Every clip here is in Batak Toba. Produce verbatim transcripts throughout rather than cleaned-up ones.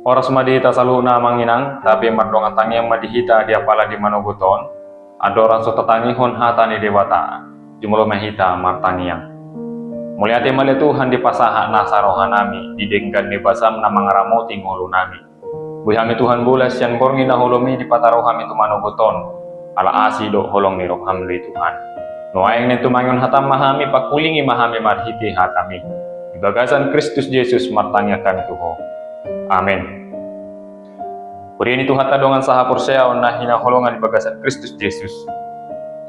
Horas ma di hita saluhutna amang inang, tapi mardongan tangiang ma di hita di apala di manogot on, andorang so tatangihon hata ni Debata, jumolo ma hita martangiang. Mauliate ma ale Tuhan dipasahat nasa rohanami, di denggan ni basam na mangaramoti ngolunami. Boi hami Tuhan bolas sian borngin na holom i dipataro hami tu manogot on, ala asi dohot holong ni roham do i Tuhan. Nuaeng naeng tumangihon hatam ma hami, pangkulingi ma hami marhite hatami. Di bagasan Kristus Jesus martangiang hami tu Ho. Amen. Huria ni Tuhanta dongan sahaporseaon na hinaholongan di bagasan Kristus Jesus.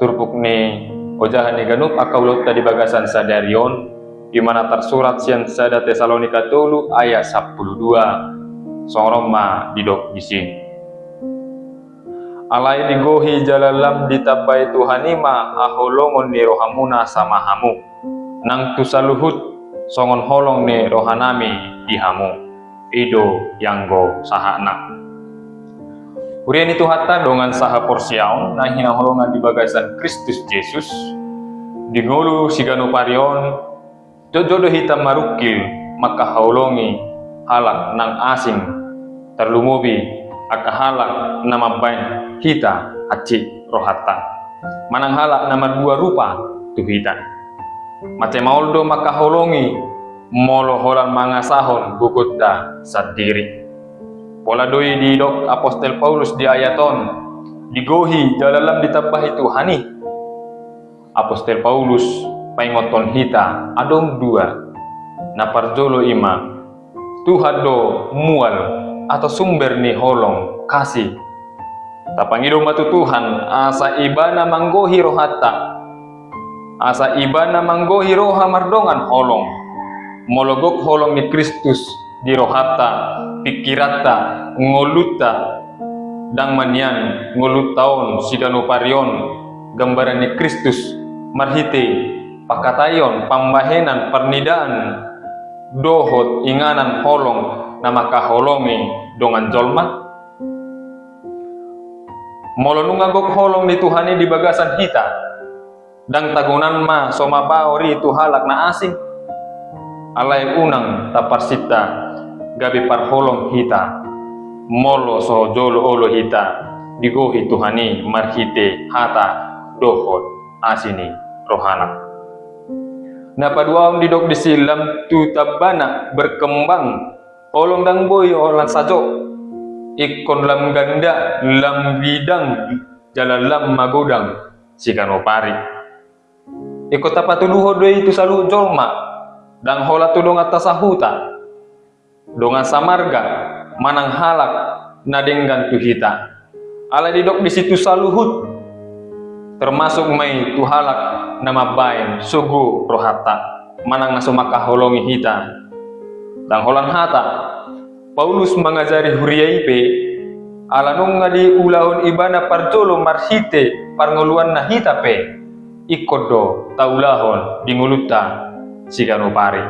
Turpuk ni ojahan ni ganup angka ulaonta di bagasan sadari on, i ma na tarsurat sian sada Tesalonika tolu ayat sampulu dua. Songon on ma didok disi. Alai digohi jala lam ditambai Tuhan i ma haholongon ni rohamuna sama hamu, nang tu saluhut songon holong ni rohanami di hamu. I do ianggo sahatna. Huria ni Tuhanta dongan sahaporseaon na hinaholongan di bagasan Kristus Jesus, di ngolu siganup ari on, jotjot do hita marungkil mangkaholongi halak nang asing, tarlumobi angka halak na mambahen hita hansit rohanta, manang halak na marbua rupa tu hita. Mansai maol do mangkaholongi molo holan mangasahon gogonta sandiri. Pola do i didok apostel Paulus di ayat on, digohi jala lam ditambai Tuhan i. Apostel Paulus paingothon hita adong dua. Na parjolo i ma, Tuhan do mual atau sumber ni holong, kasih. Tapangido ma tu Tuhan asa Ibana manggohi rohanta, asa Ibana manggohi roha mardongan holong. Molo gok holong ni Kristus di rohanta, pingkiranta, ngolunta, ndang ma nian ngolunta on siganup ari on gambaran ni Kristus marhite pangkataion, pambahenan, parnidaan dohot inganan holong na mangkaholongi dongan jolma? Molo nunga gok holong ni Tuhan i di bagasan hita, ndang tagonan ma so mabaor i tu halak na asing? Alai unang taparsinta gabe parholong hita molo so jolo olo hita digohi Tuhan i marhite hata dohot asi ni rohana. Na paduahon didok disi lam tu tambana berkembang, holong ndang boi holan sajo, ingkon lam ganda, lam bidang, jala lam magodang siganup ari. Ingkon tapatuduhon do i tu saluhut jolma, ndang holan tu donganta sahuta, dongan samarga, manang halak na denggan tu hita. Alai didok disi tu saluhut, termasuk ma i tu halak na mambahen sogo rohanta, manang na so mangkaholongi hita. Ndang holan hata, Paulus mangajari huria i pe, ala nunga diulahon ibana parjolo marhite parngoluanna, hita pe ingkon do taulahon di ngolunta siganup ari.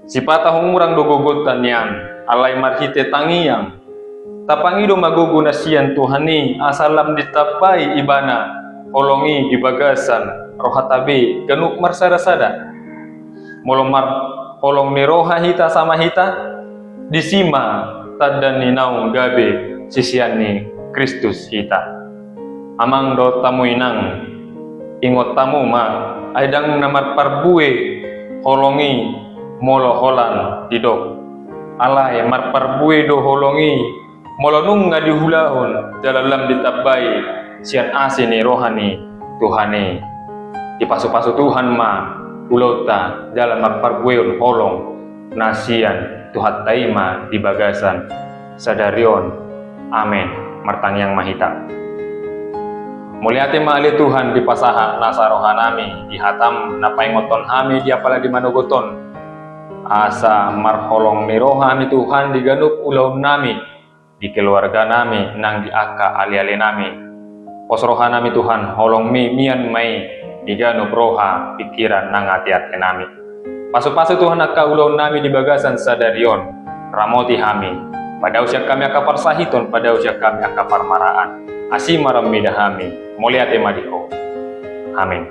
Sipata hurang do gogonta nian, alai marhite tangiang tapangido ma gogo na sian Tuhan i asa lam ditambai ibana holong i di bagasan rohanta be ganup marsada-sada. Molo marholong ni roha hita sama hita, disi ma tanda ni naung gabe sisean ni Kristus hita. Amang dohot hamu inang, ingot hamu ma, ai ndang na marparbue holong i molo holan didok. Alai marparbue do holong i molo nunga diulahon jala lam ditambai sian asi ni roha ni Tuhan i. Dipasupasu Tuhan ma ulaonta jala marparbuehon holong na sian Tuhanta i ma di bagasan sadari on. Amen. Martangiang ma hita. Mauliate ma ale Tuhan dipasahat nasa rohanami di hatam na paingothon hami di apala di manogot on, asa marholong ni roha hami Tuhan di ganup ulaonnami, di keluarganami nang di angka alealenami. Pos rohanami Tuhan, holongmi mian ma i di ganup roha pingkiran nang ateatenami. Pasupasu Tuhan angka ulaonnami di bagasan sadari on, ramoti hami, padaosian hami angka parsahiton, padaosian hami angka parmaraan, asi ma roham mida hami. Mauliate ma di Ho. Amen.